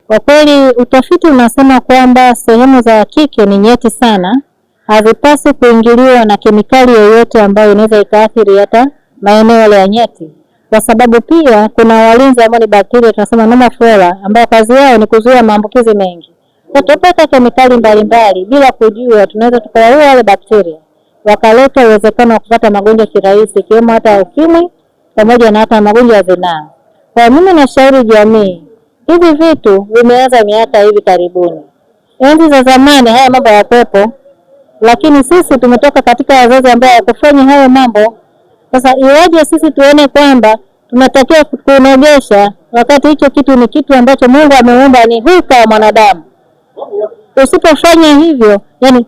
Kwa kweli utafiti unasema kwamba sehemu za kike ni nyeti sana, hazipaswi kuingiliwa na kemikali yoyote ambayo inaweza ikaathiri hata maeneo yale ya nyeti, kwa sababu pia kuna walinzi ambao ni bakteria tunasema normal flora, ambao kazi yao ni kuzuia maambukizi mengi. Tutapata kemikali mbalimbali bila kujua, tunaweza tukawaua wale bakteria wakaleta uwezekano wa kupata magonjwa kirahisi, ikiwemo hata ukimwi pamoja na hata magonjwa ya zinaa. Kwa mimi nashauri jamii, hivi vitu vimeanza miaka hivi karibuni. Enzi za zamani haya mambo hayakuwepo, lakini sisi tumetoka katika wazazi ambao hawakufanya hayo mambo. Sasa iwaje sisi tuone kwamba tunatakiwa kunogesha, wakati hicho kitu ni kitu ambacho Mungu ameumba, ni huka wa mwanadamu. Usipofanya hivyo, yani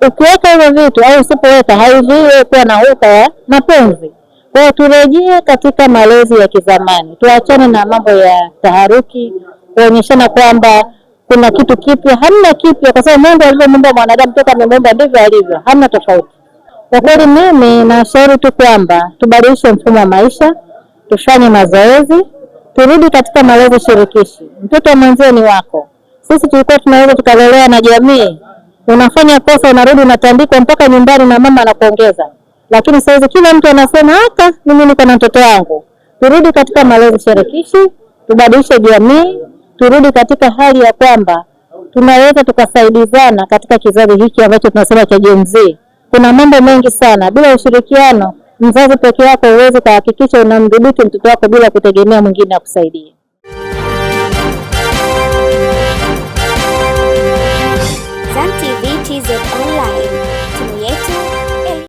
ukiweka hivyo vitu au usipoweka, haizuii kuwa na huka ya mapenzi. Kwa hiyo turejee katika malezi ya kizamani, tuachane na mambo ya taharuki, kuonyeshana kwamba kuna kitu kipya. Hamna kipya, kwa sababu Mungu alivyomuumba mwanadamu toka amemuumba ndivyo alivyo, hamna tofauti. Kwa kweli mimi nashauri tu kwamba tubadilishe mfumo wa maisha, tufanye mazoezi, turudi katika malezi shirikishi. Mtoto wa mwenzio ni wako. Sisi tulikuwa tunaweza tukalelewa na jamii, unafanya kosa unarudi unatandikwa mpaka nyumbani na mama anakuongeza. Lakini sasa hizi kila mtu anasema hata mimi niko na mtoto wangu. Turudi katika malezi shirikishi, tubadilishe jamii, turudi katika hali ya kwamba tunaweza tukasaidizana katika kizazi hiki ambacho tunasema cha Gen Z. Kuna mambo mengi sana, bila ushirikiano, mzazi peke yako huwezi kuhakikisha unamdhibiti mtoto wako bila kutegemea mwingine akusaidie.